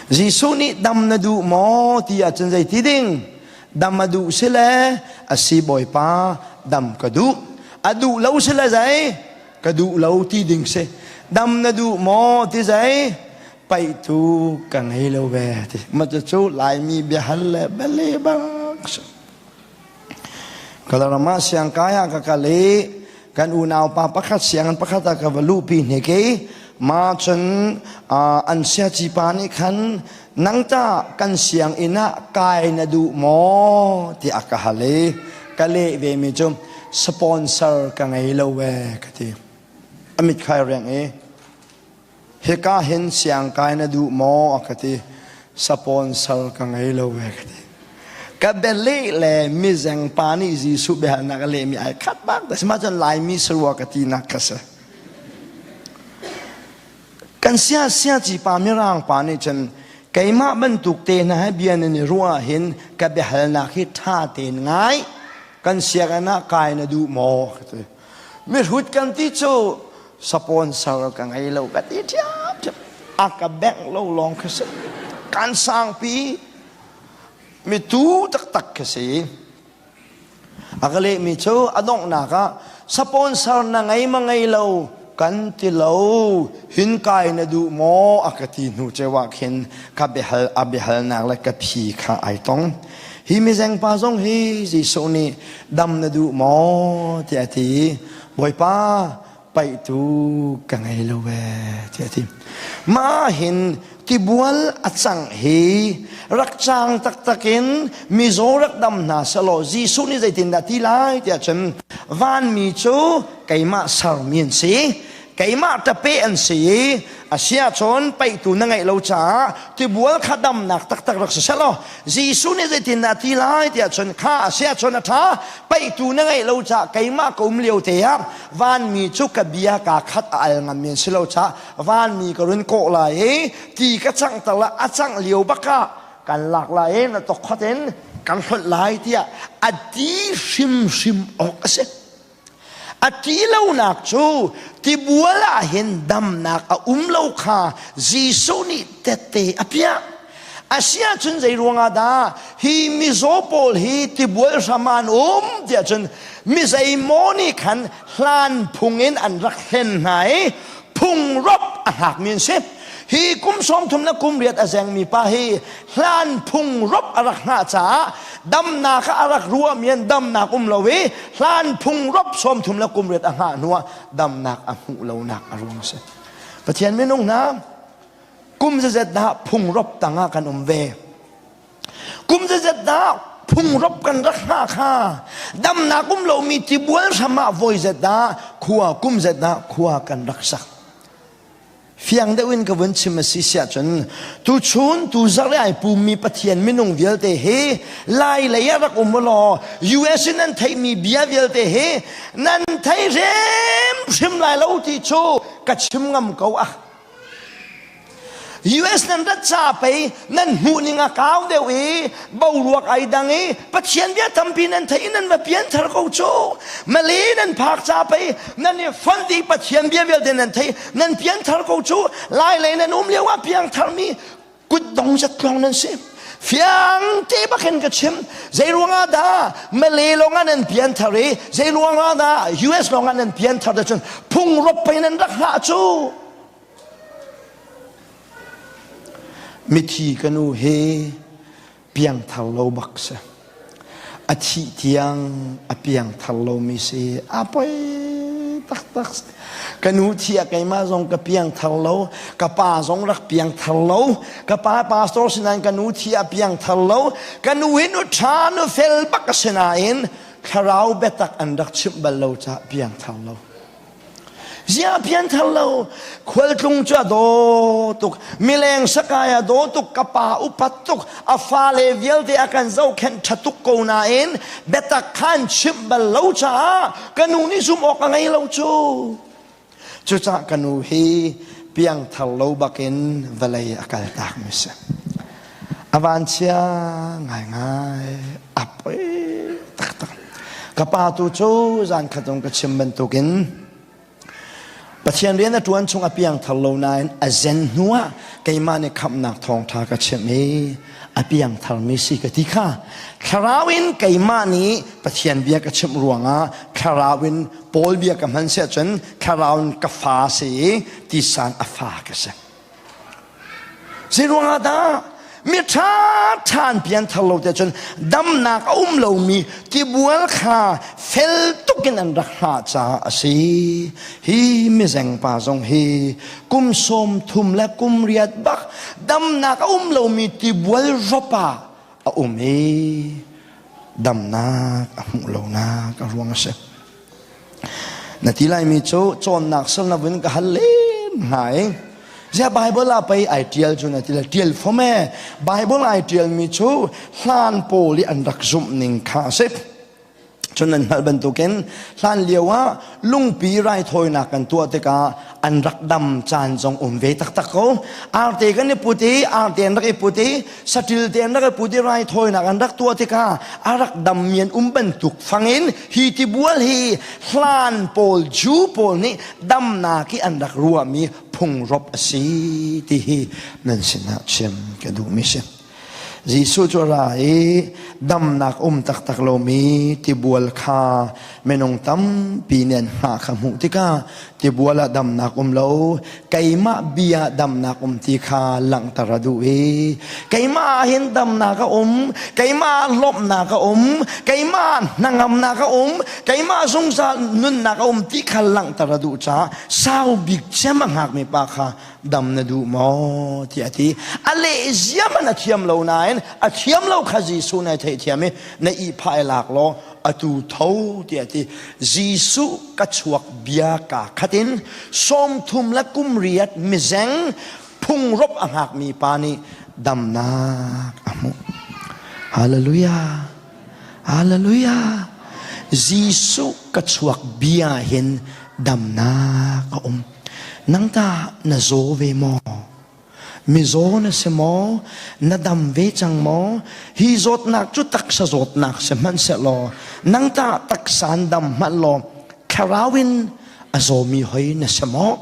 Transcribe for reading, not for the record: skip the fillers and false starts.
Jesuh nih dam na duh maw ti ahcun zei ti ding? Dam a duh si le a si Bawipa dam ka duh. A duh lo si le zei? Ka duh lo ti ding si. Dam na duh maw ti zei? Paih tu ka ngei lo ve ti. Ma cu Laimi biahal le bale bak si. Kalaram ah siangkai ah ka kal i kan unau pa pakhat sianginn pakhat ah ka va luhpi hnik i ma cun an siaci pa nih khan nang ta kan sianginn ah kai na duh maw tiah a ka hal i ka leh ve mi cu sponsor ka ngei lo ve ka ti. A mit khai reng i Hika hin siangkai na duh maw? A ka ti. Sponsor ka ngei lo ve ka ti. Ka bialeh le mizeng pa nih Jesuh biahalnak a lehmi ai khat bak. Sihmanhsehlaw Laimi sarua ka tinak kha si. Kan sia sia ci pa mirang pa nih cun keimah bantuk te hna he bia nan i ruah hin ka biahalnak hi ṭha tein ngai. Kan sianginn ah kai na duh maw? Ka ti. Mihrut kan ti cu sponsor ka ngei lo ka ti ṭhiamṭhiam. A ka bengh lo lawng kha si. Kan sangpi mitu taktak ka si. A ka lehmi cu a donghnak ah sponsor na ngei ma ngei lo kan ti lo hin kai na duh maw a ka ti hnu ceu ah khin ka biahal a biahalnak le ka phi kha ai tong. Hi mizeng pa zong hi Jesuh nih dam na duh maw tiah a ti. Bawipa paihtu ka ngei lo ee tiah a ti. Mah hin tibual a cangh hi rak cang taktak in mizaw rak dam hna selaw Jesuh nih zeitindah ti lai tiah cun vanmi cu keimah sermi an si keimah ṭape an si i a si ahcun paihtu na ngeih lo caah tibual kha damnak taktak rak si selaw Jesuh nih zeitindah ti lai tiah cun kha a si ahcun a ṭha paihtu na ngeih lo caah keimah ka um lio te ah vanmi cu ka bia kaa khat a al ngammi an si lo caah vanmi ka run kawh lai i ti ka canghter la a cangh lio bakah kan lak lai i na tokkhot in kan hlonh lai tiah a ti hrimhrim awk a si. A ti lonak cu tibual ah hin damnak a um lo kha Jesuh nih tette a piah. Asiahcun zei ruangah dah hi mizaw pawl hi tibual hram ah an um tiah cun mi zeimaw nih khan hlan phung in an rak hlen hna i phungrop a hngakmi an si. Hi kum 30 le kum riat a zengmi pa hi hlan phung rop a rak hngah caah damnak ah a rak ruahmi an damnak um lo i hlan phung rop 30 le kum riat a hngah hnuah damnak a hmuh lonak a ruang a si. Pathian minung hna kum zazet dah phung rop tangah kan um ve. Kum zazet dah phung rop kan rak hngah kha damnak um lomi tibual hram ah voi zet dah khua kum zet dah khua kan rak sak. Fiang deuh in ka vun chim a si siah cun tuchun tuzarh i ai pummi Pathian minung vialte hi Lai lei ah rak um law US in nan theihmi bia vialte hi nan thei hrimhrim lai lo ti cu ka chim ngam ko ah. US nan rat ca pei nan hmuh ning a kau deuh i boruak ai dang i Pathian bia tampi nan theih i nan va pianthar ko cu Malay nan phak ca pei nan i fonh dih Pathian bia vialte nan theih nan pianthar ko cu Lai lei nan um lio ah piangthar mi kutdong zatluang nan si fiang te bakin ka chim zei ruangah dah Malay lawngah nan pianthar i zei ruangah dah US lawngah nan pianthar da cun phung rop pei nan rak hngah cu Mithi ka nu hi piangthar lo bak si. A thih tiang a piangthar lomi si. A poi taktak si. Ka nu thi ah keimah zong ka piangthar lo. Ka pa zong rak piangthar lo. Ka pa pastor sinain ka nu thi ah piangthar lo. Ka nu hi nu ṭha nu fel bak a si nain thlarau biatak an rak chimh bal lo caah piangthar lo. Ziah pianthar lo khualtlung cu a daw tuk mileng sakai a daw tuk ka pa upat tuk a fale vialte a kan zohkhenh ṭha tuk ko nain biatak khan chimh bal lo caah ka nu nih zumh awk a ngei lo cu cucaah ka nu hi piangthar lo bakin vawlei a kaltak mi si a vanchia ngaingai a poi taktak ka pa tu cu zan khat zong ka chim bantukin. Pathian rian a ṭuan chung a piangthar lo nain a zen hnuah keimah nih khamhnak thawngṭha ka chimh i a piangtharmi si ka ti kha. Thlarau in keimah nih Pathian bia ka chimh ruangah thlarau in Paul bia ka hman si ahcun thlarau in ka fa si i tisan a fa ka si. Zeiruangah dah mi ṭha ṭhan pianthar lo te cun damnak a um lomi tibual kha fel tuk in an rak hngah caah a si. Hi mizeng pa zong hi kum 30 le kum riat bak damnak a um lomi tibual rop ah a um i damnak a hmuh lonak a ruang a si. Na ti laimi cu cawnnak salna vun ka hal len hna i Zia Bible ah pei ai tial cu na ti le tial fom e Bible ai tial mi cu hlan pawl i an rak zumh ning kha a si. Cun nan hngalh bantukin hlan lio ah lungpi raithawinak kan tuah tikah an rak dam caan zong um ve taktak ko. Arte kan i put i arte an rak i put i saṭil te an rak i put i raithawinak an rak tuah tikah a rak dammi an um bantuk fangin hi tibual hi hlan pawl Jew pawl nih damnak i an rak ruahmi phungrop a si ti hi nan sinah chim ka duhmi si. Jesuh cu a ra i damnak um taktak lomi tibual kha minung tampi nih an hngah kha hmuh tikah tibual ah damnak um lo keimah bia damnak um ti kha langhter a duh i keimah ah hin damnak a um keimah ah lawmhnak a um keimah ah hnangamnak a um keimah zungzal nunnak a um ti kha langhter a duh caah sau bik cem a hngakmi pa kha dam na duh maw tiah a ti a leh ziam an a thiam lo nain a thiam lo kha Jesuh nih a theihthiam i na ihphah i lak law atu tho tiah a ti Jesuh ka chuak bia ka khat in 30 le kum riat mizeng phungrop a hngakmi pa nih damnak a hmuh hallelujah hallelujah Jesuh ka chuak bia hin damnak a um Nang tah na zaw ve maw? Mizaw na si maw? Na dam ve cang maw? Hi zawtnak cu taksa zawtnak si hmanhsehlaw nang tah taksa an dam hmanh law thlarau in a zawmi hoi na si maw?